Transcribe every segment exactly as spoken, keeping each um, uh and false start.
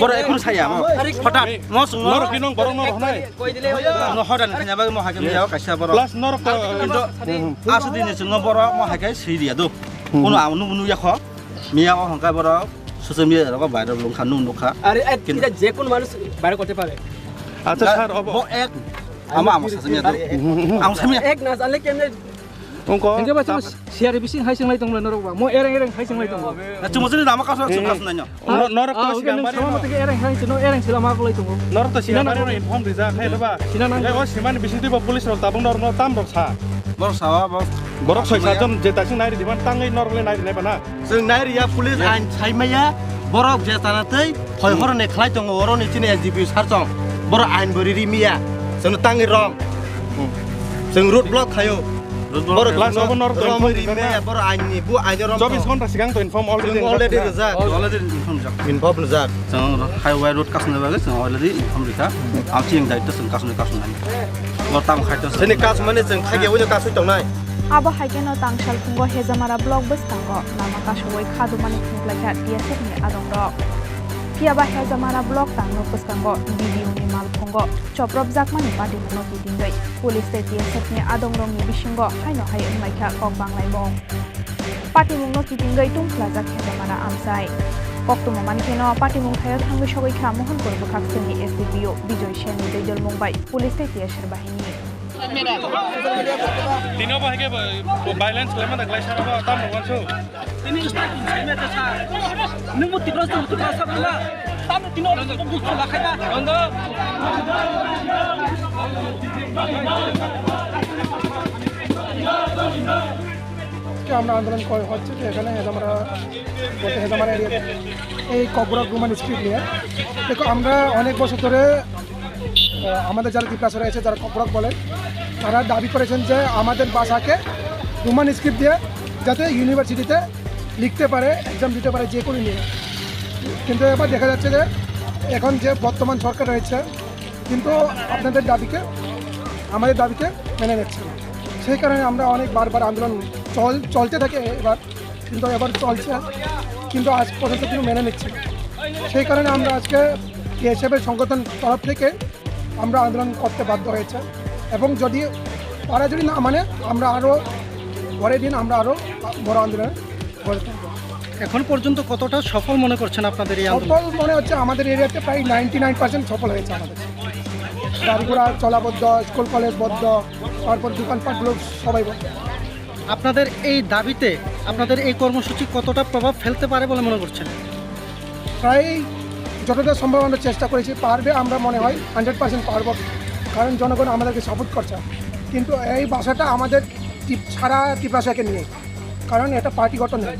Borok ekhon saya mo. Hotat mo chwngno. Norok khe nong borok norok hwnai. No hodan khanya bagwi mo haikhe miyao kaisa borok. Plus norok to. Kintu aswk dini chwngno borok mo haikhe swi riya do. Kono ang nuk nuk yakho. Miyao hwnkhai borok social media rogo viral wngkha nuk nukha. আরে এ, এটা যে কোনো মানুষ ভাইরাল করতে পারে। আচ্ছা sir, of- Bo ek ama ama sasamiya do. Ang samiya. এক না জানলে কেমনে? Ungko. Hingke ba chwng siyari bising hai swnglai tongmani norok ba. Mo ereng ereng hai swnglai tongo. Chwng mosini lama kaso chwng kaso naino. Nor-, norok to siya mari no. Sama tege ereng hai sino ereng sila ma kolai tongo. Norok to siya mari no inform rija khai ba. Sina nang. O simani bising twi ba police rok tabung norok no tam rok sa. Borok sawa bo. Borok soi sajon je tasing nai ri diban tangwi norok le nai ri nai ba na. Chwng nai riya police ain saimaya, borok je tana tei hoi horoni khlai tongo, oroni chini S D P sir chong. Borok ain bo riri miya, chwngno tangwi rong. Chwng road block khayo. Borok last obo norok to romwi inform rijak na? Rimaya, borok ain ni, bu ain rom. Chobis ghonta sigang to inform already rijak. Already inform rijak. Inform rijak. Chwng highway road kasna bagwi chwng already inform rikha. Ang chini daityo chwng kasna kasna nai. Lo tam khaito chwng. Chini kas mane chwng khage uno kaswi tongnai. Abo hai kheno tang salphungo Hejamara block bwskango lama kasugwi kha dumani phunukhlaikha T S F ni adongrok. Phiya ba Hejamara block tangno bwskango B D O ni malphungo chopropjakmani patimungno kitingwi police tei T S F ni adongrokni bisingo haino hai wnglaikha kok banglaimung. Patimungno kitingwi tungphlajak Hejamara amchai. Koktwma mankheno patimung thaio thangwi sogwi kha Mohanpur bwkhak sengni S D P O Bijoy Sen ni twi dwlmung bai police tei T S F bahini. Tino bo hai khe bo violence khlaima da khlai sara bo tam bo wansu. Tini start in sime ta sa. Nung mo tibra sa tibra sa bula. Tam tino bo bu khula khai da. Bondo. আজকে আমরা আন্দোলন করা হচ্ছে যে এখানে হেজামারা, বলতে হেজামারা এরিয়াতে এই ককবরক রোমান স্ক্রিপ্ট নিয়ে। দেখো, আমরা অনেক বছর ধরে, আহ, আমাদের যারা তিপ্রাসরা আছে, যারা ককবরক বলেন, তারা দাবি করেছেন যে আমাদের ভাষাকে রোমান স্ক্রিপ্ট দিয়ে যাতে ইউনিভার্সিটিতে লিখতে পারে, এক্সাম দিতে পারে যে কোনো নিয়ে। কিন্তু এবার দেখা যাচ্ছে যে এখন যে বর্তমান সরকার রয়েছে, কিন্তু আপনাদের দাবিকে, আমাদের দাবিকে মেনে নিচ্ছে না। সেই কারণে আমরা অনেক বারবার আন্দোলন চল-, চলতে থাকে এবার, কিন্তু এবার চলছে, কিন্তু আজ পর্যন্ত কিন্তু মেনে নিচ্ছে না। সেই কারণে আমরা আজকে টিএসএফ এর সংগঠন তরফ থেকে আমরা আন্দোলন করতে বাধ্য হয়েছে, এবং যদি তারা যদি না মানে, আমরা আরও পরের দিন আমরা আরও বড় আন্দোলনে গড়ে তুলব। এখন পর্যন্ত কতটা সফল মনে করছেন আপনাদের এই আন্দোলন? সফল মনে হচ্ছে, আমাদের এরিয়াতে প্রায় নাইনটি নাইন পার্সেন্ট সফল হয়েছে আমাদের। গাড়ি ঘোড়া চলাবদ্ধ, স্কুল কলেজ বন্ধ, তারপর দোকানপাটগুলো সবাই বন্ধ। আপনাদের এই দাবিতে, আপনাদের এই কর্মসূচি কতটা প্রভাব ফেলতে পারে বলে মনে করছেন? প্রায় যতটা সম্ভব আমরা চেষ্টা করেছি, পারবে আমরা মনে হয় হান্ড্রেড পার্সেন্ট পারবো, কারণ জনগণ আমাদেরকে সাপোর্ট করছে। কিন্তু এই ভাষাটা আমাদের ত্রিপ-, সারা ত্রিপ্রাসাকে নিয়ে, কারণ এটা পার্টি গঠন নেই।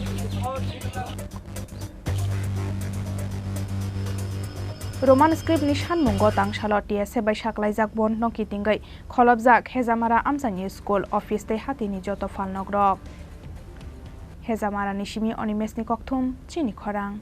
Roman script ni sanmungo tangsalo T S F bai saklaijak bond no kitingwi kholopjak Hejamara amchaini school, office tei hatini joto phalnokrok. Hejamara ni simi Animesh ni kokthum, chini khorang.